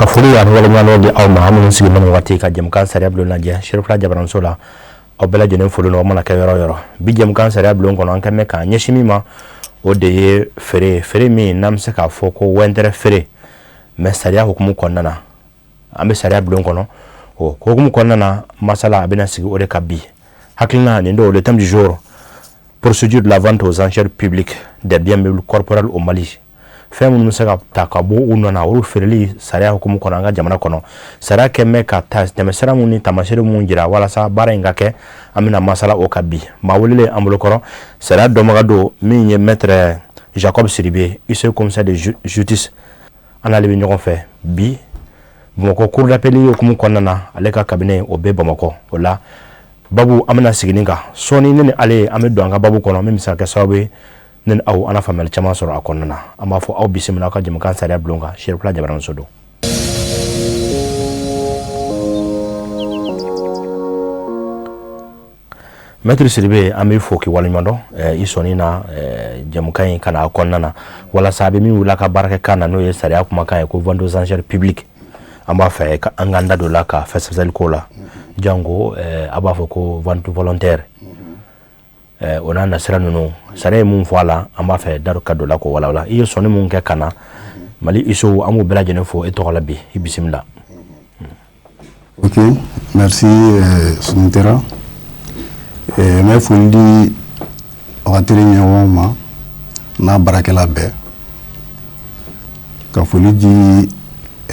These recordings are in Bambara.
Ka foli ani waleɲumandɔn di aw ma, aw minnu sigilen bɛ nin waati ka jɛmukan sariya bulon lajɛ Serifula jabaraninso la. Aw bɛɛ lajɛlen foli aw mana kɛ yɔrɔ o yɔrɔ. Bi jɛmukan sariya bulon kɔnɔ, an kɛlen bɛ k'an ɲɛsin min ma, o de ye feere, feere min n'an bɛ se k'a fɔ ko wɛntɛrɛ feere, mais sariya hukumu kɔnɔna na. An bɛ sariya bulon kɔnɔ, o hukumu kɔnɔna na, masala a bɛna sigi o de kan bi. Hakilina nin don, le thème du jour: procédure de la vente aux enchères publiques des biens meubles corporels au Mali. Fɛn minnu bɛ se ka ta ka bɔ u nɔ na, olu feereli sariya hukumu kɔnɔ an ka jamana kɔnɔ, sariya kɛlen bɛ ka tɛmɛsira minnu ni taamasere minnu jira walasa baara in ka kɛ, an bɛna masala o kan bi. Maa welelen an bolokɔrɔ, sariya dɔnbaga don, min ye maître Jacob Sidibe, huissier commissaire de justice. An n'ale bɛ ɲɔgɔn fɛ bi Bamakɔ cour d'appel hukumu kɔnɔna na. Ale ka cabinet, o bɛ Bamakɔ. O la, babu an bɛna sigi nin kan sɔɔni. Ne ni ale, an bɛ don an ka babu kɔnɔ min bɛ se ka kɛ sababu ye ne ni aw an na faamuyali caman sɔrɔ a kɔnɔna na. An b'a fɔ aw bisimila aw ka jɛmukan sariya bulon kan. Serifula jabaraninso don. Maître Sidibe, an b'i fo k'i waleɲuman dɔn i sɔnni na jɛmukan in ka na a kɔnɔna na, walasa a bɛ min wuli a ka baarakɛ kan na, n'o ye sariya kumakan ye ko vente aux enchères publiques. An b'a fɛ an k'an da don la ka fɛsɛfɛsɛli k'o la, janko a b'a fɔ ko vente volontaire, o n'a nasira ninnu, sariya ye mun fɔ a la. An b'a fɛ da ka don la k'o walawala. I ye sɔnni mun kɛ ka na, Mali huissiers, an b'u bɛɛ lajɛlen fo e tɔgɔ la bi. I bisimila. Ok, merci Sunitera. N bɛ foli di aw ka télé ɲɛmɔgɔw ma n'a baarakɛla bɛɛ, ka foli di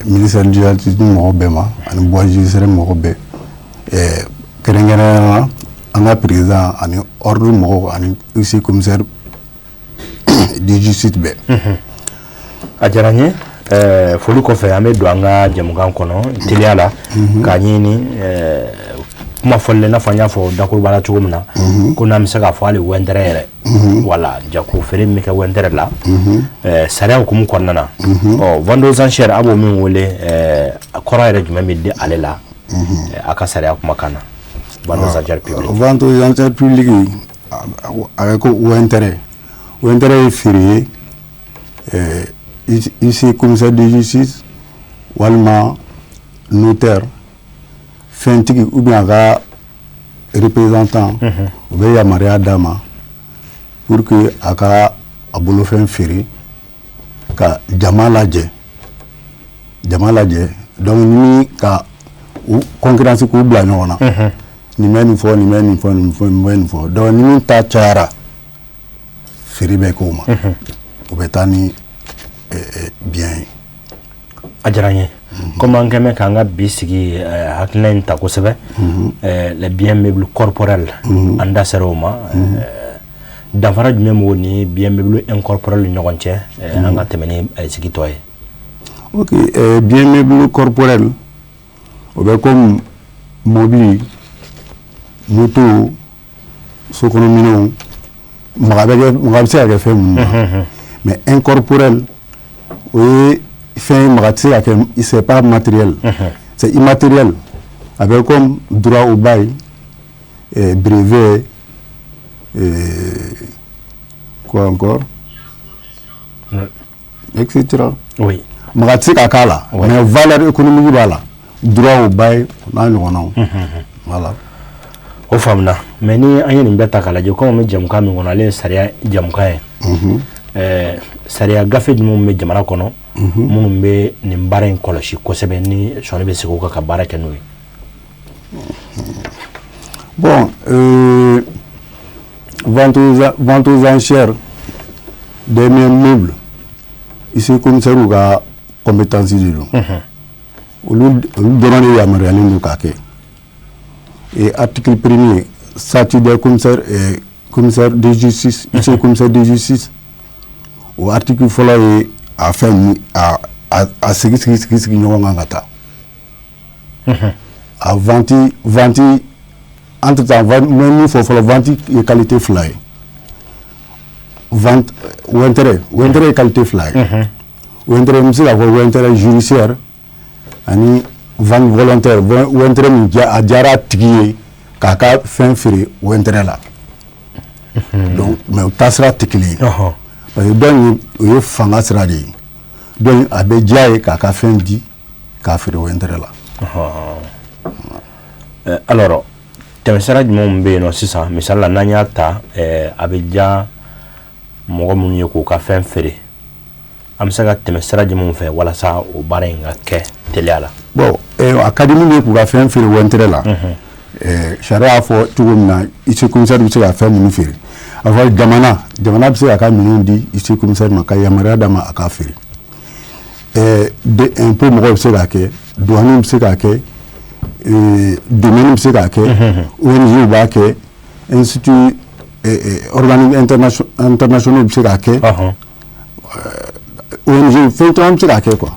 ministère de la justice mɔgɔ bɛɛ ma ani pouvoir judiciaire mɔgɔ bɛɛ, kɛrɛnkɛrɛnnenya la an ka président ani ordre mɔgɔw ani huissier commissaire de justice bɛɛ. A diyara n ye. Foli kɔfɛ, an bɛ don an ka jɛmukan kɔnɔ teliya la k'a ɲini kuma fɔlen, i n'a fɔ an y'a fɔ dakuruba la cogo min na, ko n'an bɛ se k'a fɔ hali wɛntɛrɛ yɛrɛ, wala jago feere min bɛ kɛ wɛntɛrɛ la sariya hukumu kɔnɔna na. Ɔ, vente aux enchères, a b'o min wele, a kɔrɔ yɛrɛ jumɛn bɛ di ale la a ka sariya kumakan na, vente aux enchères publiques? Vente aux enchères publiques, a bɛ ko wɛntɛrɛ. Wɛntɛrɛ ye feere ye, huissier commissaire de justice walima notaire, fɛntigi ou bien a ka représentant, u bɛ yamaruya d'a ma pour que a ka a bolofɛn feere ka jama lajɛ, jama lajɛ. Donc ni ka u concurrence, k'u bila ɲɔgɔn na, nin bɛ nin fɔ, nin bɛ nin fɔ, nin fɔ, nin bɛ nin fɔ. Donc ni min ta cayara, feere bɛ k'o ma, o bɛ taa ni bien ye. A diyara n ye. Komi an kɛn bɛ k'an ka bi sigi hakilina in ta kosɛbɛ, les biens meubles corporels, an da sera o ma. Danfara jumɛn b'o ni biens meubles incorporels ni ɲɔgɔn cɛ? An ka tɛmɛ ni sigi tɔ ye. Ok, bien meuble corporel, o bɛ comme mobili, moto, sokɔnɔminɛnw, maga bɛ kɛ, maga bɛ se ka kɛ fɛn minnu na. Mais incorporel, o ye fɛn ye maga tɛ se ka kɛ, c'est pas matériel, c'est immatériel. A bɛ comme droit au bail, brevet, quoi encore, etc. Maga tɛ se ka k'a la, mais valeur économique b'a la, droit au bail n'a ɲɔgɔnnaw, voilà. O faamuna. Mais ni an ye nin bɛɛ ta k'a lajɛ, komi an bɛ jɛmukan min kɔnɔ, ale ye sariya jɛmukan ye, sariya gafe jumɛnw bɛ jamana kɔnɔ minnu bɛ nin baara in kɔlɔsi kosɛbɛ, ni sɔnni bɛ sigi o kan ka baara kɛ n'o ye? Bon, vente aux enchères des biens meubles, huissier commissaire ka compétence de don. Olu dɔrɔn de yamaruyalen don k'a kɛ. Et article premier, statut des commissaires, commissaire de justice, huissier commissaire de justice, o article fɔlɔ ye a fɛn ninnu a sigi sigi sigi sigi ɲɔgɔn kan ka taa. A vente entre temps, n bɛ min fɔ fɔlɔ, vente ye qualité fila ye. Vente wɛntɛrɛ, wɛntɛrɛ ye qualité fila ye. Wɛntɛrɛ, n bɛ se k'a fɔ wɛntɛrɛ judiciaire ani vente volontaire. Wɛntɛrɛ min a diyara a tigi ye k'a ka fɛn feere wɛntɛrɛ la. Donc mais o taasira tɛ kelen ye. Parce que dɔ in, o ye fanga sira de ye, dɔ in, a bɛ diya ye k'a ka fɛn di. k'a feere o intérêt la. Alors, tɛmɛsira jumɛnw bɛ yen nɔ sisan? Misali la, n'an y'a ta, a bɛ diya mɔgɔ minnu ye k'u ka fɛn feere, an bɛ se ka tɛmɛ sira jumɛnw fɛ walasa o baara in ka kɛ teliya la? Bon, a ka di minnu ye k'u ka fɛn feere o intérêt la, sariya y'a fɔ cogo min na, huissier commissaire bɛ se ka fɛn minnu feere, a fɔ jamana bɛ se k'a ka minɛnw di huissier commissaire ma ka yamaruya d'a ma a k'a feere. Impôt mɔgɔw bɛ se k'a kɛ, douane bɛ se k'a kɛ, domaine bɛ se k'a kɛ, ONG b'a kɛ, institut, organisme internationaux bɛ se k'a kɛ, ONG, fɛn caman bɛ se k'a kɛ quoi.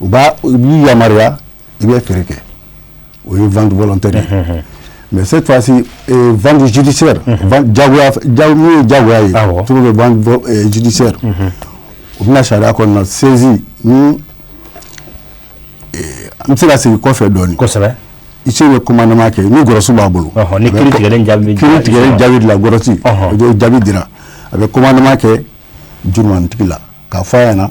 U b'a, u b'i yamaruya, i bɛ feere kɛ, o ye vente volontaire ye. Mais cette fois-ci, vente judiciaire, vente jagoya, min ye jagoya ye, cogo bɛ vente judiciaire, o bɛna sariya kɔnɔna saisie ni an bɛ se ka segin kɔfɛ dɔɔnin. Huissier bɛ commandement kɛ ni gɔrɔsi b'a bolo. Ni kiiri tigɛlen jaabi. Kiiri tigɛlen jaabi de la, gɔrɔsi o jaabi dira, a bɛ commandement kɛ jurumantigi la k'a fɔ a ɲɛna,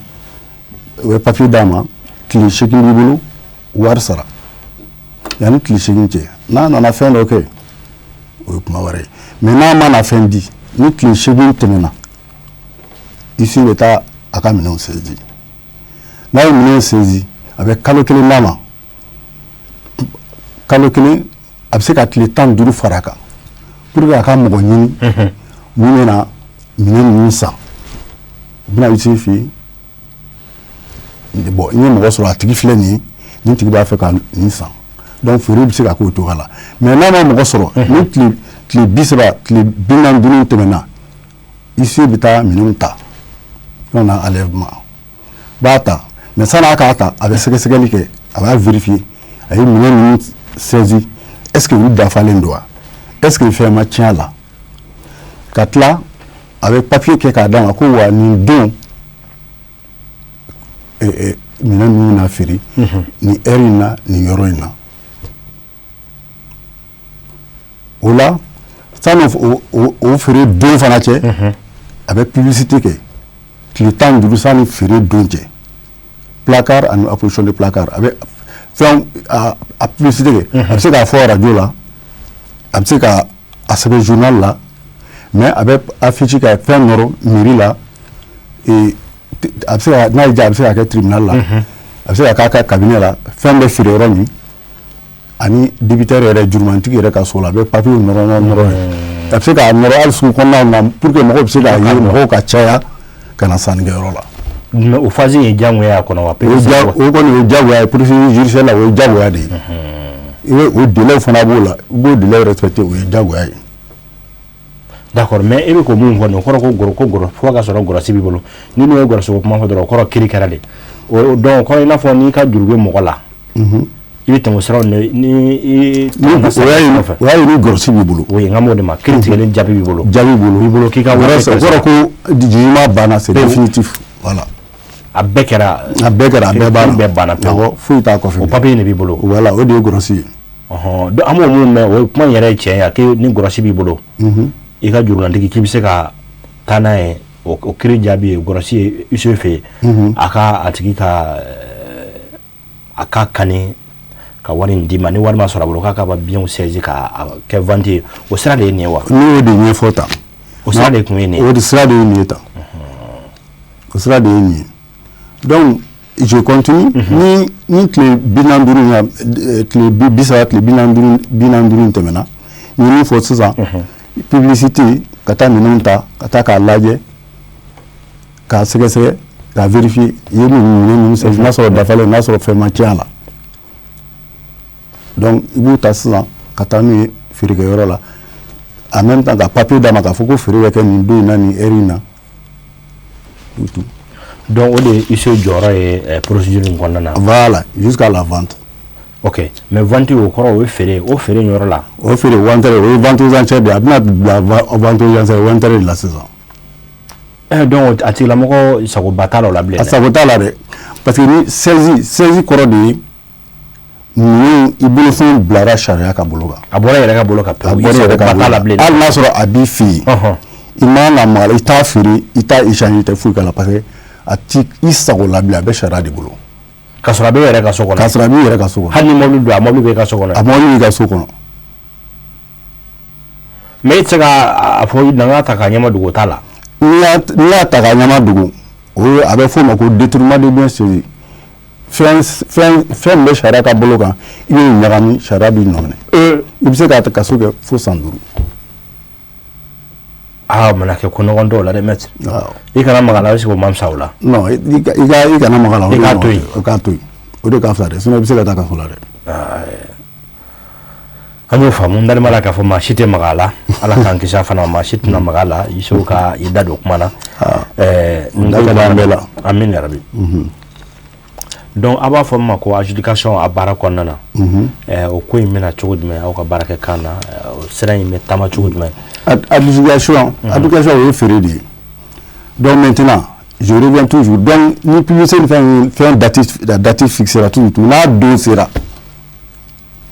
u bɛ papier d'a ma, tile 8 b'i bolo, wari sara. Yanni tile 8 cɛ, n'a nana fɛn dɔ kɛ, o ye kuma wɛrɛ ye. Mais n'a ma na fɛn di, ni tile 8 tɛmɛna, huissier bɛ taa a ka minɛnw saisi. N'a ye minɛnw saisi, a bɛ kalo 1 d'a ma. Kalo 1, a bɛ se ka tile 15 fara a kan pour que a ka mɔgɔ ɲini mun bɛna minɛn ninnu san. U bɛna huissier fɛ yen: bon, n ye mɔgɔ sɔrɔ, a tigi filɛ nin ye, nin tigi b'a fɛ ka nin san. Donc feere bɛ se ka k'o cogoya la. Mais n'a ma mɔgɔ sɔrɔ, ni tile 30, tile 45 tɛmɛna, huissier bɛ taa minɛnw ta, on a enlèvement b'a ta. Mais san'a k'a ta, a bɛ sɛgɛsɛgɛli kɛ, a b'a vérifier, a ye minɛn ninnu saisi, est ce que olu dafalen don wa, est ce que fɛn ma tiɲɛ a la. Ka tila, a bɛ papier kɛ k'a d'a ma ko wa nin don, minɛn ninnu na feere nin heure in na, nin yɔrɔ in na. O la, sani o feere don fana cɛ, a bɛ publicité kɛ tile 15 sani feere don cɛ, placard ani apposition de placard. A bɛ fɛn a publicité kɛ, a bɛ se k'a fɔ radio la, a bɛ se ka a sɛbɛn journal la, mais a bɛ affiche ka fɛn nɔrɔ mairie la, a bɛ se ka, n'a y'i diya, a bɛ se ka kɛ tribunal la, a bɛ se ka k'a ka cabinet la, fɛn bɛ feere yɔrɔ min, ani débiteur yɛrɛ, jurumantigi yɛrɛ ka so la, a bɛ papier nɔrɔ nɔrɔ yen. A bɛ se k'a nɔrɔ hali sugu kɔnɔnaw na pour que mɔgɔw bɛ se k'a ye, mɔgɔw ka caya ka na sannikɛyɔrɔ la. Mais o phase in ye diyagoya y'a kɔnɔ wa? O kɔni, o ye diyagoya ye. Procédure judiciaire la, o ye diyagoya de ye. I bɛ o délai fana b'o la, i b'o délai respecter, o ye diyagoya ye. D'accord, mais e bɛ k'o mun fɔ nin, o kɔrɔ ko gɔrɔ ko gɔrɔ fo ka sɔrɔ gɔrɔsi b'i bolo. Ni n'o ye gɔrɔsi ko kuma fɔ dɔrɔn, o kɔrɔ kiiri kɛra de. O donc, o kɔrɔ i n'a fɔ n'i ka juru bɛ mɔgɔ la, i bɛ tɛmɛ o siraw ni i. O y'a ye ni gɔrɔsi b'i bolo. Oui, n ka m'o de ma, kiiri tigɛlen jaabi b'i bolo. Jaabi b'i bolo. B'i bolo k'i ka wari. O kɔrɔ ko jugement banna, c'est définitif, voilà. A bɛɛ kɛra. A bɛɛ kɛra, a bɛɛ banna. Bɛɛ banna pewu. Awɔ, foyi t'a kɔfɛ. O papier de b'i bolo. Voilà, o de ye gɔrɔsi ye. Donc an b'o mun mɛn, o ye kuma in yɛrɛ ye tiɲɛ ye, k'e ni gɔrɔsi b'i bolo, i ka jurulantigi k'i bɛ se ka taa n'a ye, o kiiri jaabi ye, gɔrɔsi ye, huissier fɛ yen, a ka a tigi ka a ka kani ka wari in d'i ma. Ni wari ma sɔrɔ a bolo, k'a ka biens saisi ka kɛ vente ye. O sira de ye nin ye wa? Ne y'o de ɲɛfɔ tan. O sira de tun ye nin ye. O de sira de ye nin ye tan. O sira de ye nin ye. Donc je continue. Ni tile 45 ya, tile 30, tile 45 tɛmɛna, n ye min fɔ sisan, publicité, ka taa minɛnw ta, ka taa k'a lajɛ, k'a sɛgɛsɛgɛ, k'a vérifier, i ye minɛn ninnu saisi, n'a sɔrɔ dafalen, n'a sɔrɔ fɛn ma tiɲɛ a la. Donc i b'u ta sisan ka taa n'u ye feerekɛyɔrɔ la, en même temps ka papier d'a ma k'a fɔ ko feere bɛ kɛ nin don in na, nin heure in na. Donc o de ye huissier jɔyɔrɔ ye procédure in kɔnɔna na. Voilà, jusqu'à la vente. Ok, mais vente, o kɔrɔ o ye feere, o feere in yɔrɔ la. O feere vente, o ye vente aux enchères de ye. A bɛna bila vente aux enchères, vente de la sisan. Donc a tigilamɔgɔ sagoba t'a la o la bilen. A sago t'a la dɛ, parce que ni saisie kɔrɔ de ye ninnu, i bolofɛnw bilara sariya ka bolo kan. A bɔra yɛrɛ ka bolo kan pewu. A bɔra yɛrɛ ka bolo t'a la bilen. Hali n'a sɔrɔ a b'i fɛ yen, i man ka maga, i t'a feere, i t'a échanger, i tɛ foyi k'a la, parce que a ti i sago la bilen, a bɛ sariya de bolo. Ka sɔrɔ a bɛ yɛrɛ ka so kɔnɔ. K'a sɔrɔ a b'i yɛrɛ ka so kɔnɔ. Hali ni mobili don, a mobili bɛ ka so kɔnɔ. A mobili b'i ka so kɔnɔ. Mais e tɛ se ka a fɔ na n k'a ta k'a ɲɛma dogo t'a la. N'i y'a ta k'a ɲɛma dogo, o ye, a bɛ f'o ma ko détournement de biens saisis. Fɛn fɛn fɛn min bɛ sariya ka bolo kan, i y'o ɲagami, sariya b'i nɔ minɛ. I bɛ se k'a kaso kɛ fo san 5. Aa, o mana kɛ ko ɲɔgɔn dɔw la dɛ, maître. Awɔ. I kana maga a la, est-ce que o man fisa o la? Non, i kana maga a la. I k'a to yen. I k'a to yen, o de ka fisa dɛ, sinon i bɛ se ka taa kaso la dɛ. An y'o faamu. N dalen b'a la k'a fɔ maa si tɛ maga a la. Ala k'an kisi a fana ma, maa si tɛna maga a la. I se ka i da don kuma na. Nin Da ko ka d'an bɛɛ la. Amin yarabi. Donc a b'a fɔ min ma ko adjudication, a baara kɔnɔna na, o ko in bɛna cogo jumɛn aw ka baara kɛ kan na? O sira in bɛ taama cogo jumɛn? Adjudication, o ye feere de ye. Donc maintenant, je reviens toujours. Donc ni publicité ni fɛn date fixera toujours, n'a don sera,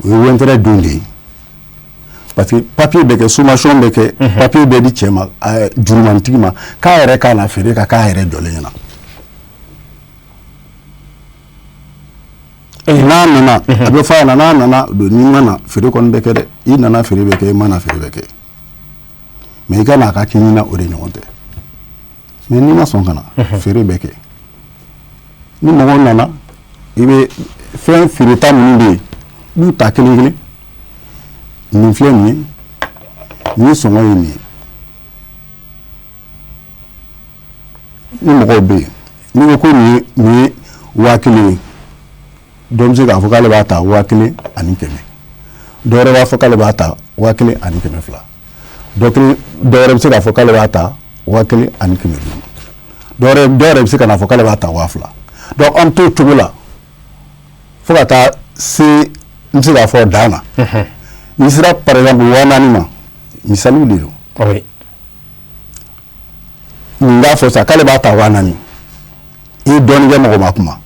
o ye wɛntɛrɛ don de ye, parce que papier bɛ kɛ, sommation bɛ kɛ, papier bɛ di cɛ ma, jurumantigi ma, k'a yɛrɛ k'a na feere ka k'a yɛrɛ jɔlen ɲɛna. N'a nana, a bɛ fɔ a ɲɛna, n'a nana don, n'i ma na, feere kɔni bɛ kɛ dɛ. I nana, feere bɛ kɛ, i ma na, feere bɛ kɛ, mais i ka na a ka k'i ɲɛna, o de ɲɔgɔn tɛ. Mais n'i ma sɔn ka na, feere bɛ kɛ. Ni mɔgɔw nana, i bɛ fɛn feereta minnu bɛ yen, i b'u ta kelen kelen. Nin filɛ nin ye, nin sɔngɔ ye nin ye. Ni mɔgɔw bɛ yen, n'i ko ko nin ye 1000 ye, dɔ bɛ se k'a fɔ k'ale b'a ta 1100, dɔ wɛrɛ b'a fɔ k'ale b'a ta 1200, dɔ kelen, dɔ wɛrɛ bɛ se k'a fɔ k'ale b'a ta 1500, dɔ wɛrɛ bɛ se ka n'a fɔ k'ale b'a ta 2000. Donc an t'o cogo la fo ka taa se, n bɛ se k'a fɔ dan na. N'i sera par exemple 4000 ma, misaliw de don. Nin b'a fɔ sisan k'ale b'a ta 4000, i ye dɔɔnin kɛ, mɔgɔ ma kuma.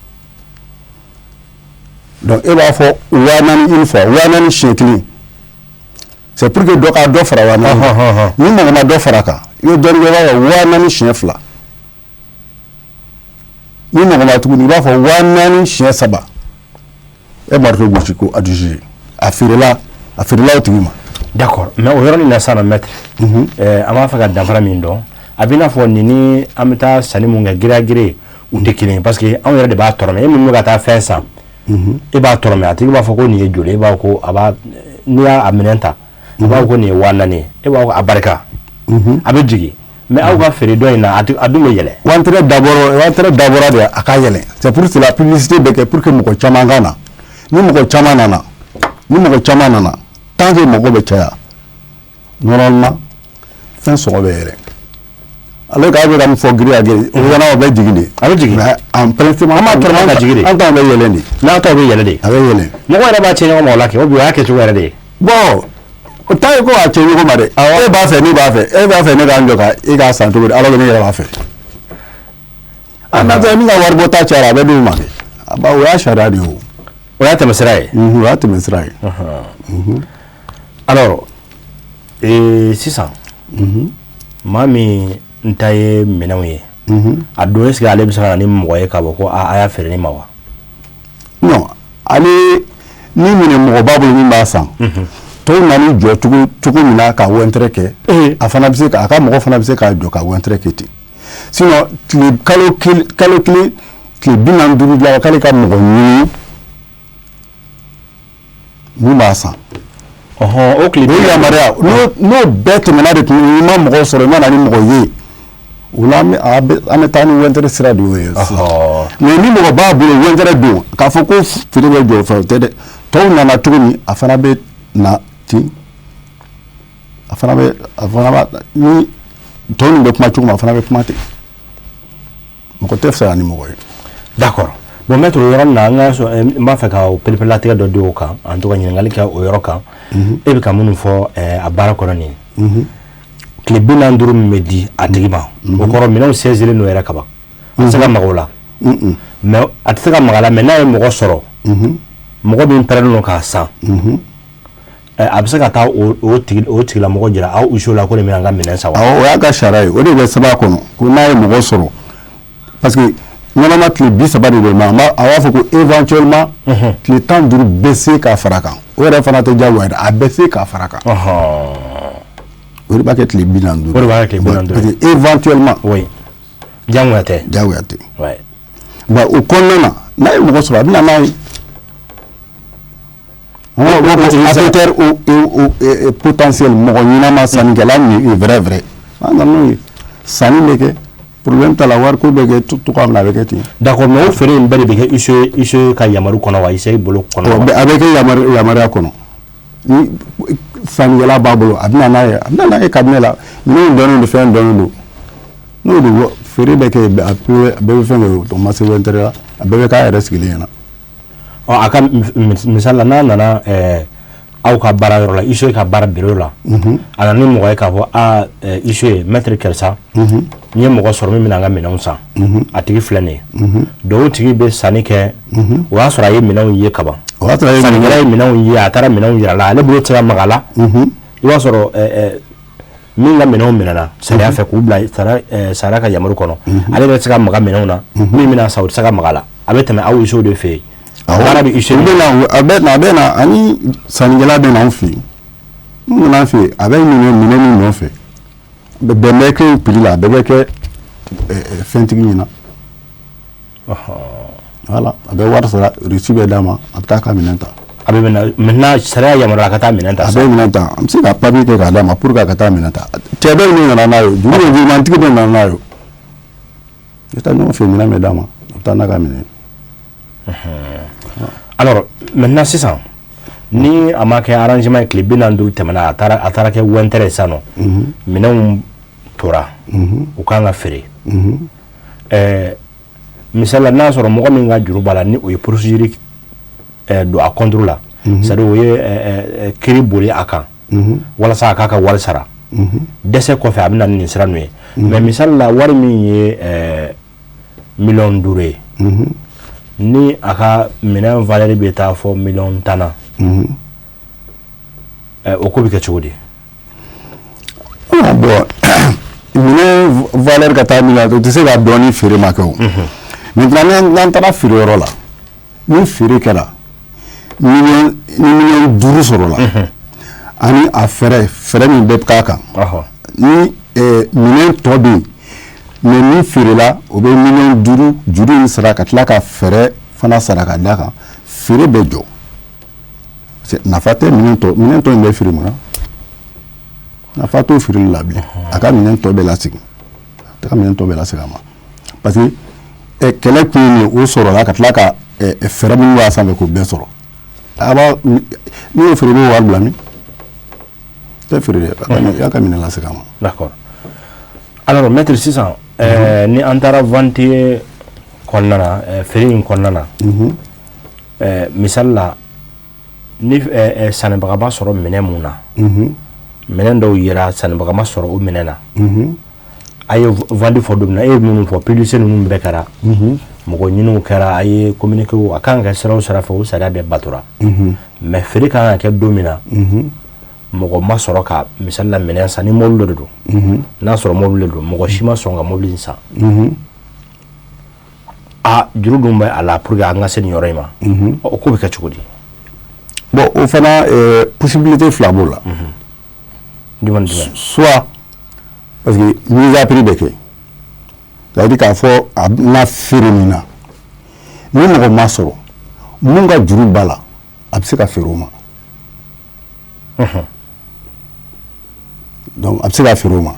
Donc e b'a fɔ 4000 une fois, 4000 siɲɛ kelen, c'est pour que dɔ ka dɔ fara 4000 kan. Ni mɔgɔ ma dɔ fara a kan, i bɛ dɔɔnin kɛ, i b'a fɔ 4000 siɲɛ fila. Ni mɔgɔ ma tuguni, i b'a fɔ 4000 siɲɛ saba. E marteau gosi ko adjugé, a feerela, a feerela o tigi ma. D'accord, mais o yɔrɔnin na sisan nɔ, maître, an b'a fɛ ka danfara min dɔn, a b'i n'a fɔ nin ni an bɛ taa sanni mun kɛ gré à gré, u tɛ kelen ye, parce que anw yɛrɛ de b'a tɔrɔmɛ. E min bɛ ka taa fɛn san, e b'a tɔrɔmɛ, a tigi b'a fɔ ko nin ye joli? E b'a fɔ ko a b'a, n'i y'a minɛn ta, a b'a fɔ ko nin ye 4000 ye, e b'a fɔ ko a barika, a bɛ jigin. Mais aw ka feere dɔ in na, a dun bɛ yɛlɛ. Wantɛrɛ dabɔra de a ka yɛlɛ. C'est pour cela publicité bɛ kɛ, pour que mɔgɔ caman ka na. Ni mɔgɔ caman nana, ni mɔgɔ caman nana, tant que mɔgɔ bɛ caya, normalement fɛn sɔngɔ bɛ yɛlɛ. Ale k'a bɛ ka min fɔ gré à gré, o fana o bɛ jigin de. A bɛ jigin. Mais en principe, An b'a tɔrɔmɛ ka jigin de. An t'anw bɛ yɛlɛ de. N'a tɔw bɛ yɛlɛ de. A bɛ yɛlɛ. Mɔgɔ yɛrɛ b'a cɛ ɲɔgɔn ma o la kɛ, o bi o y'a kɛcogo yɛrɛ de ye. Bon, o ta ye ko a cɛ ɲɔgɔn ma dɛ. E b'a fɛ, ne b'a fɛ, e b'a fɛ ne k'an jɔ ka e k'a san cogo di, alors que ne yɛrɛ b'a fɛ. A n'a tɛ min ka wari bɔ ta cayara, a bɛ d'o ma kɛ. A ba, o y'a sariya de ye o. O y'a tɛmɛsira ye. O y'a tɛmɛ sira ye. Alors, sisan maa min n ta ye minɛnw ye, a don, est ce que ale bɛ se ka na ni mɔgɔ ye k'a fɔ ko a y'a feere ne ma wa? Non, ale ni minɛ mɔgɔ b'a bolo min b'a san, tɔw nan'i jɔ cogo min na ka wɛntɛrɛ kɛ, a fana bɛ se ka, a ka mɔgɔ fana bɛ se k'a jɔ ka wɛntɛrɛ kɛ ten. Sinon tile kalo kelen, kalo kelen tile 45 la, k'ale ka mɔgɔ ɲini mun b'a san. Ɔhɔn, o tile O yamaruya, n'o bɛɛ tɛmɛna de tun, i ma mɔgɔ sɔrɔ, i ma na ni mɔgɔ ye, o la an bɛ taa ni wɛntɛrɛ sira de y'o ye sisan. Mais ni mɔgɔ b'a bolo wɛntɛrɛ don, k'a fɔ ko feere bɛ jɔ o fɛ, o tɛ dɛ. Tɔw nana cogo min, a fana bɛ na ten, a fana b'a ni tɔw ni bɛ kuma cogo min, a fana bɛ kuma ten. Mɔgɔ tɛ fisaya ni mɔgɔ ye. D'accord. Bon maître, o yɔrɔ na, an ka sɔn, n b'a fɛ ka o pereperelatigɛ dɔ di o kan, en tout cas ɲininkali kɛ o yɔrɔ kan. E bɛ ka minnu fɔ a baara kɔnɔ nin ye, tile 45 min bɛ di a tigi ma, o kɔrɔ minɛnw saisilen don yɛrɛ kaban, a tɛ se ka maga o la. Mais a tɛ se ka maga a la, mais n'a ye mɔgɔ sɔrɔ, mɔgɔ min pɛrɛnnen don k'a san, a bɛ se ka taa o tigilamɔgɔ jira aw huissier la ko nin bɛna n ka minɛn san wa? Awɔ, o y'a ka sariya ye, o de bɛ sɛbɛn a kɔnɔ ko n'a ye mɔgɔ sɔrɔ, parce que Normalement tile 30 de don, mais a b'a fɔ ko éventuellement tile 15 bɛ se ka fara kan. O yɛrɛ fana tɛ diyagoya ye dɛ, a bɛ se ka fara kan. O de b'a kɛ tile 45. O de b'a kɛ tile 45. Parce que éventuellement. Oui, diyagoya tɛ. Diyagoya tɛ. Ouais. Bon, o kɔnɔna na, n'a ye mɔgɔ sɔrɔ, a bɛ na n'a ye. Acheteur potentiel, mɔgɔ ɲɛnama, sannikɛla min ye vrai vrai, an nana n'o ye, sanni bɛ kɛ, problème t'a la, wariko bɛ kɛ cogoya min na, a bɛ kɛ ten. D'accord, mais o feere in bɛɛ de bɛ kɛ huissier ka yamaru kɔnɔ wa, huissier bolo kɔnɔ wa? A bɛ kɛ yamaruya kɔnɔ. Ni sannikɛla b'a bolo, a bɛ na n'a ye, a bɛ na n'a ye cabinet la. Minɛnw dɔnnen don, fɛn dɔnnen don, n'o don, feere bɛ kɛ, a bɛɛ bɛ fɛn kɛ, o ma se intérêt la, a bɛɛ bɛ k'a yɛrɛ sigilen ɲɛna. Ɔ, a ka misali la, n'a nana aw ka baara yɔrɔ la, huissier ka baara bureau la, a nana ni mɔgɔ ye k'a fɔ aa, huissier, maître karisa, n ye mɔgɔ sɔrɔ min bɛna n ka minɛnw san, a tigi filɛ nin ye. Donc o tigi bɛ sanni kɛ, o y'a sɔrɔ a ye minɛnw ye kaban. O y'a sɔrɔ a ye Sannikɛla ye minɛnw ye, a taara minɛnw yira la, ale bolo tɛ se ka maga a la. I b'a sɔrɔ min ka minɛnw minɛna sariya fɛ k'u bila sariya ka yamaru kɔnɔ, ale yɛrɛ tɛ se ka maga minɛnw na. Min bɛna san, o tɛ se ka maga a la, a bɛ tɛmɛ aw huissier de fɛ yen. Baara bɛ huissier. U bɛ na, a bɛ na, a bɛ na, ani sannikɛla bɛ na anw fɛ yen. N'u nana an fɛ yen, a bɛ minɛ minɛ min nɔfɛ, bɛn bɛ kɛ prix la, a bɛɛ bɛ kɛ fɛntigi ɲɛna. Voilà, a bɛ wari sara, reçu bɛ d'a ma, a bɛ taa ka minɛn ta. A bɛ minɛ maintenant, sariya yamaruya a ka taa minɛn ta. A bɛ minɛn ta, an bɛ se ka papier kɛ k'a d'a ma pour que a ka taa minɛn ta. Cɛ dɔ in nana n'a ye, juru bɛ jurumantigi dɔ nana n'a ye. I bɛ taa ɲɔgɔn fɛ, minɛn bɛ d'a ma, a bɛ taa n'a ka minɛn. Alors maintenant sisan, ni a ma kɛ arrangement ye, tile 45 tɛmɛna, a taara kɛ wɛntɛrɛ ye sisan nɔ, minɛnw tora, u kan ka feere. Misali la, n'a y'a sɔrɔ mɔgɔ min ka juru b'a la, ni o ye procédure don a contre la, c'est à dire o ye kiiri boli a kan walasa a k'a ka wari sara, dɛsɛ kɔfɛ a bɛ na ni nin sira ninnu ye. Mais misali la, wari min ye miliyɔn 5 ye, ni a ka minɛn valeur bɛ taa fɔ miliyɔn 10 na, o ko bɛ kɛ cogo di? Bon, minɛn valeur ka taa miliyɔn, o tɛ se ka dɔn ni feere ma kɛ o. Maintenant, n'an taara feereyɔrɔ la, ni feere kɛra, miliyɔn ni miliyɔn 5 sɔrɔla, ani a fɛɛrɛ min bɛ k'a kan, ni minɛn tɔ bɛ yen, mais min feerela, o bɛ miliyɔn 5 juru in sara ka tila ka fɛɛrɛ fana sara ka d'a kan, feere bɛ jɔ. Nafa tɛ minɛn tɔ in bɛ feere mun na? Nafa t'o feereli la bilen. A ka minɛn tɔ bɛ lasegin, a ka minɛn tɔ bɛ lasegin a ma, parce que kɛlɛ kun ye nin ye, o sɔrɔla ka tila ka fɛɛrɛ minnu b'a sanfɛ k'o bɛɛ sɔrɔ. A b'a n'i y'o feere, i b'o wari bila min? Tɛ feere dɛ, i y'a ka minɛn lasegin a ma. D'accord. Alors maître, sisan ni an taara vente kɔnɔna na, feere in kɔnɔna na, misali la, ni sannibaga ma sɔrɔ minɛn mun na, minɛn dɔw yera, sannibaga ma sɔrɔ o minɛn na, a ye vente fɔ don min na, e ye minnu fɔ, publicité ninnu bɛɛ kɛra, mɔgɔ ɲiniw kɛra, a ye communiqué, a kan ka kɛ sira o sira fɛ, o sariya bɛɛ batora, mais feere kan ka kɛ don min na, mɔgɔ ma sɔrɔ ka, misali la, minɛn san. Ni mobili dɔ de don, n'a sɔrɔ mobili de don, mɔgɔ si ma sɔn ka mobili in san, a juru dun bɛ a la pour que an ka se nin yɔrɔ in ma, o ko bɛ kɛ cogo di? Bon, o fana, possibilité fila b'o la. Jumɛn ni jumɛn? Soit parce que mise à prix bɛ kɛ, c'est à dire k'a fɔ a bɛna feere nin na, ni mɔgɔ ma sɔrɔ mun ka juru b'a la, a bɛ se ka feere o ma. Donc a bɛ se ka feere o ma,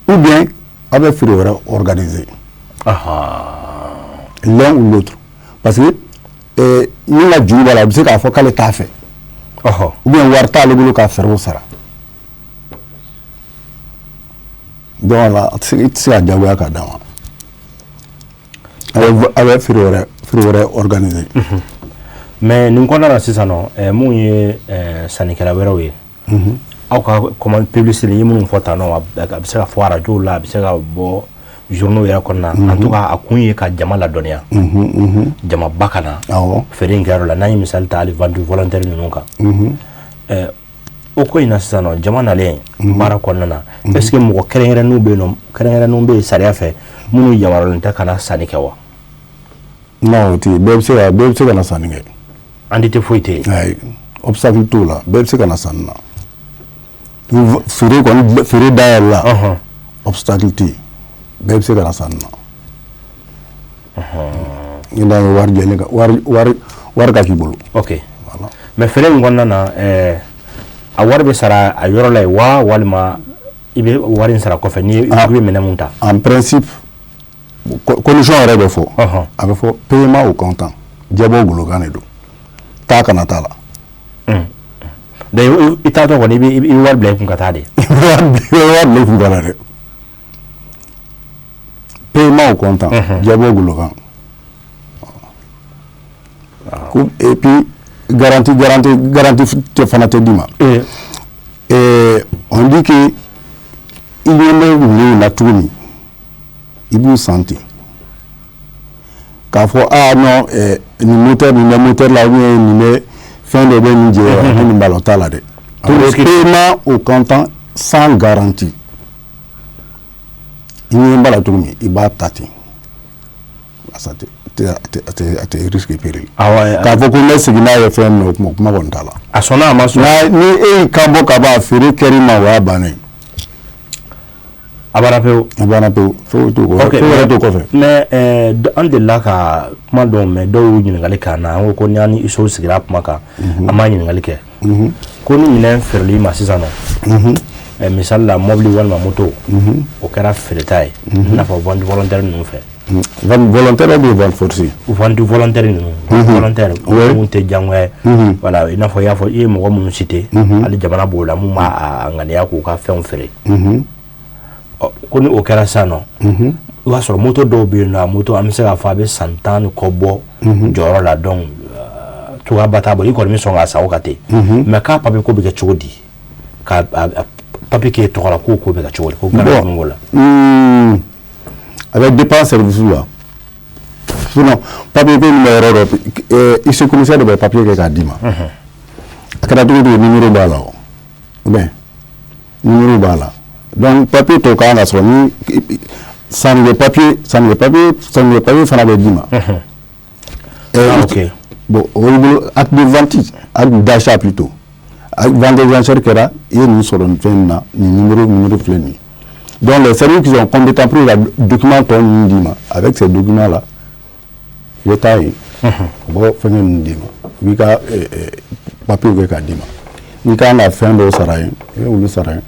ou bien aw bɛ feere wɛrɛ organiser, l'un ou l'autre, parce que min ka juru b'a la, a bɛ se k'a fɔ k'ale t'a fɛ, ou bien wari t'ale bolo ka fɛɛrɛw sara. Donc la, i tɛ se ka diyagoya k'a d'a ma, a bɛ feere wɛrɛ organiser. Mais nin kɔnɔna na sisan nɔ, mun ye sannikɛla wɛrɛw ye, aw ka comment, publicité ni minnu fɔ tan nɔ, a bɛ se ka fɔ arajow la, a bɛ se ka bɔ journaux yɛrɛ kɔnɔna na, en tout cas a kun ye ka jama ladɔnniya, jamaba ka na feere in kɛyɔrɔ la. N'an ye misali ta hali vente volontaire ninnu kan, O ko in na sisan nɔ, jama nalen baara kɔnɔna na, est ce que mɔgɔ kɛrɛnkɛrɛnnenw bɛ yen nɔ, kɛrɛnkɛrɛnnenw bɛ yen sariya fɛ, minnu yamaruyalen tɛ ka na sanni kɛ wa? Non, o tɛ yen. Bɛɛ bɛ se ka na sanni kɛ. Entité foyi tɛ yen? Ayi, obstacle t'o la, bɛɛ bɛ se ka na sanni na. Ni feere kɔni, feere dayɛlɛ la, obstacle tɛ yen, bɛɛ bɛ se ka na sanni na. Ni dan ye wari jɛlen ka wari ka k'i bolo. Ok, mais feere in kɔnɔna na, a wari bɛ sara a yɔrɔ la yen wa, walima i bɛ wari in sara kɔfɛ ni i bɛ minɛn mun ta? En principe, condition yɛrɛ bɛ fɔ. A bɛ fɔ paiement au comptant, jɛbɔ golokan de don, taa kana t'a la. Donc i taatɔ kɔni, i bɛ wari bila i kun ka taa de? I bɛ wari bila i kun ka na dɛ. Paiement au comptant, jɛbɔ golokan. Et puis garantie tɛ fana tɛ d'i ma. Et on dit que i ɲɛ bɛ minɛnw na cogo min, i b'u san ten. K'a fɔ aa non, nin moteur, nin bɛ moteur la, ou bien nin bɛ fɛn dɔ bɛ nin jɛ, nin b'a la, o t'a la dɛ. Paiement au comptant sans garantie. I ɲɛ b'a la cogo min, i b'a ta ten. A tɛ risque péril. K'a fɔ ko n bɛ segin n'a ye fɛn min na, o kuma kɔni t'a la. A sɔnna, a ma sɔn. Ni e y'i kan bɔ ka ban, a feere kɛr'i ma, o y'a bannen ye. A banna pewu. A banna pewu, foyi t'o kɔfɛ, foyi wɛrɛ t'o kɔfɛ. Mais an delila ka kuma dɔw mɛn, dɔw y'u ɲininkali k'an na. An ko ko ni an ni ISO sigira kuma kan, an b'a ɲininkali kɛ ko ni minɛn feereli ma sisan nɔ, misali la mobili walima moto, o kɛra feereta ye, i n'a fɔ vente volontaire ninnu fɛ. Vente volontaire ou bien vente forcée? Vente volontaire ninnu, vente volontaire mun tɛ diyagoya ye. Voilà, i n'a fɔ i y'a fɔ, i ye mɔgɔ minnu cité, hali jamana b'o la, mun b'a ŋaniya k'u ka fɛnw feere. Ko ni o kɛra sisan nɔ, i b'a sɔrɔ moto dɔw bɛ yen nɔ, a moto an bɛ se k'a fɔ a bɛ san 10 ni kɔ bɔ jɔyɔrɔ la. Donc cogoyaba t'a bolo, i kɔni bɛ sɔn k'a san o kan ten. Mais k'a papier ko bɛ kɛ cogo di? Ka papier k'e tɔgɔ la, k'o ko bɛ kɛ cogo di? Ko garantie b'o la. A bɛ dépend service la. Sinon papier ko nin bɛ yɔrɔ dɔ, huissier commissaire de bɛ papier kɛ k'a d'i ma. A kɛra cogo o cogo, numéro b'a la o, ou bien numéro b'a la. Donc papier tɔ kan ka sɔrɔ ni sannikɛ papier, sannikɛ papier fana bɛ d'i ma. Ok. Bon, o b'i bolo, acte de vente, acte d'achat plutôt. Vente des enchères kɛra, i ye nin sɔrɔ nin fɛn in na, nin numéro filɛ nin ye. Donc les services qui sont compétents pour ka document tɔ ninnu d'i ma, avec ces documents là, i bɛ taa yen, u b'o fɛngɛ ninnu d'i ma, u b'i ka papier kɛ k'a d'i ma. N'i kan ka fɛn dɔw sara yen, i bɛ olu sara yen,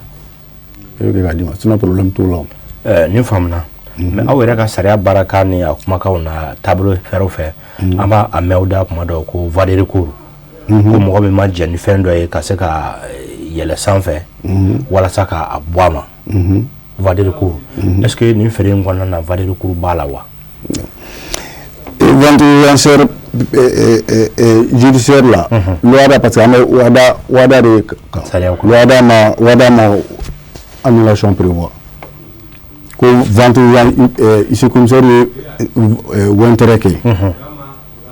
i bɛ kɛ k'a d'i ma. Sinon problème t'o la o. Nin faamuna. Mais aw yɛrɛ ka sariya baarakan ni a kumakanw na taabolo fɛrɛw fɛ, an b'a a mɛn aw da kuma dɔw ko voie de recours, ko mɔgɔ min ma jɛn ni fɛn dɔ ye, ka se ka yɛlɛ sanfɛ walasa k'a bɔ a ma, voie de recours. Est ce que nin feere in kɔnɔna na, voie de recours b'a la wa? Vente enchère judiciaire la, loi, parce que an bɛ OHADA de kan. Sariya kɔnɔ. OHADA ma annulation prévoir ko vente, huissier commissaire ye wɛntɛrɛ kɛ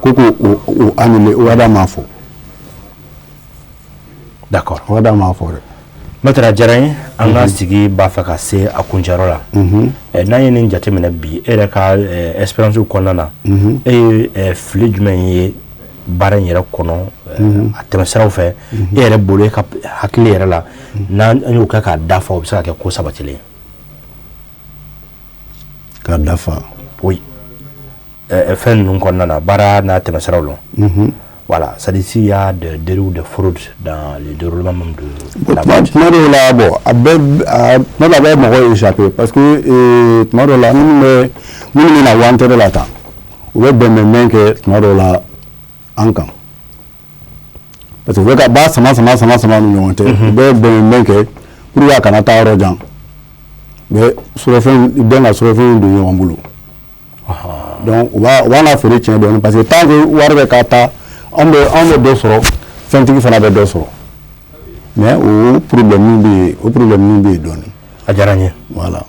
ko k'o o annuler, OHADA m'a fɔ. OHADA m'a fɔ dɛ. Maître, a diyara n ye. An ka sigi b'a fɛ ka se a kuncɛyɔrɔ la. N'an ye nin jateminɛ bi, e yɛrɛ ka expérience kɔnɔna na, e ye fili jumɛn ye baara in yɛrɛ kɔnɔ, a tɛmɛsiraw fɛ, e yɛrɛ bolo, e ka hakili yɛrɛ la, n'an y'o kɛ k'a dafa, o bɛ se ka kɛ ko sabatilen ye? K'a dafa? Oui, fɛn ninnu kɔnɔna na, baara n'a tɛmɛsiraw la. Voilà, c'est-à-dire s'il y a des dérives de fraude dans le déroulement même de la vente. Tuma dɔw la, bon, a bɛɛ, tuma dɔw la a bɛ mɔgɔw échapper, parce que tuma dɔw la minnu bɛ na wantɛrɛ la tan, u bɛ bɛnbɛnbɛn kɛ tuma dɔw la an kan, parce que u bɛ ka ba sama sama sama sama ni ɲɔgɔn cɛ, u bɛ bɛnbɛnbɛn kɛ pour que a kana taa yɔrɔ jan, u bɛ surɔfɛn bɛn ka surɔfɛnw don ɲɔgɔn bolo. Donc u b'a na feere tiɲɛ dɔɔnin, parce que tant que wari bɛ ka taa, anw bɛ dɔ sɔrɔ, fɛntigi fana bɛ dɔ sɔrɔ. Mais o problème bɛ yen, o problème bɛ yen dɔɔnin. A diyara n ye. Voilà.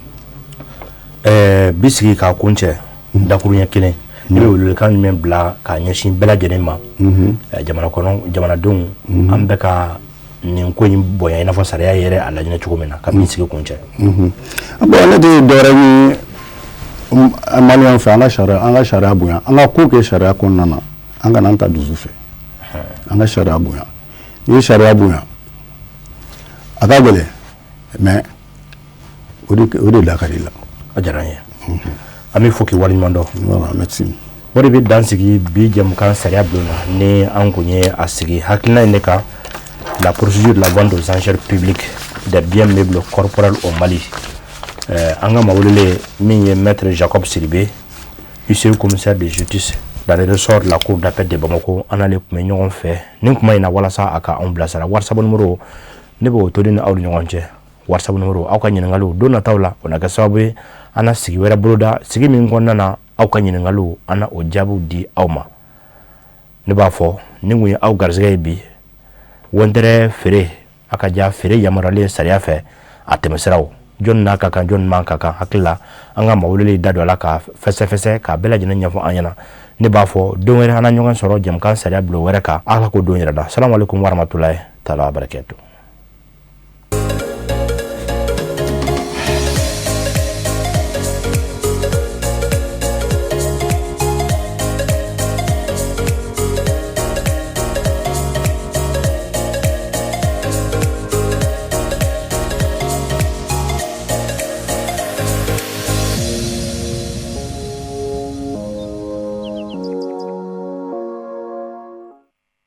Bi sigi k'a kun cɛ dakuruɲɛ kelen, i bɛ welewelekan jumɛn bila k'a ɲɛsin bɛɛ lajɛlen ma, jamana kɔnɔ jamanadenw, an bɛ ka nin ko in bonya i n'a fɔ sariya yɛrɛ a laɲini cogo min na ka min sigi kun cɛ. Bon, ne tɛ dɔwɛrɛ ɲini maliyɛnw fɛ, an ka sariya bonya, an ka ko kɛ sariya kɔnɔna na, an kana an ta dusu fɛ, an ka sariya bonya. N'i ye sariya bonya, a ka gɛlɛn, mais o de da ka di la. A diyara n ye, an bɛ fo k'i waleɲuman dɔn. Voilà, merci. O de bɛ dan sigi bi jɛmukan sariya bulon na ni an kun ye a sigi hakilina in de kan, la procédure de la vente aux enchères publiques des biens meubles corporels au Mali. An ka maa welelen min ye maître Jacob Sidibe, huissier commissaire de justice dans le ressort de la cour d'appel de Bamako, an n'ale tun bɛ ɲɔgɔn fɛ nin kuma in na walasa a ka anw bilasira. WhatsApp numéro, ne b'o to ni aw ni ɲɔgɔn cɛ. WhatsApp numéro, aw ka ɲininkaliw don nataw la, o na kɛ sababu ye an na sigi wɛrɛ boloda, sigi min kɔnɔna na aw ka ɲininkaliw, an na o jaabiw di aw ma. Ne b'a fɔ nin kun ye aw garisɛgɛ ye bi. Wɛntɛrɛ feere a ka ja feere yamaruyalen sariya fɛ, a tɛmɛsiraw, jɔnni n'a ka kan, jɔnni man ka kan, hakili la an ka maa welelen da don a la ka fɛsɛfɛsɛ k'a bɛɛ lajɛlen ɲɛfɔ an ɲɛna. Ne b'a fɔ don wɛrɛ an na ɲɔgɔn sɔrɔ jɛmukan sariya bulon wɛrɛ kan. Ala k'o don yɛrɛ da. Salamu aleykum warahmatulahi taala wabarakatuh.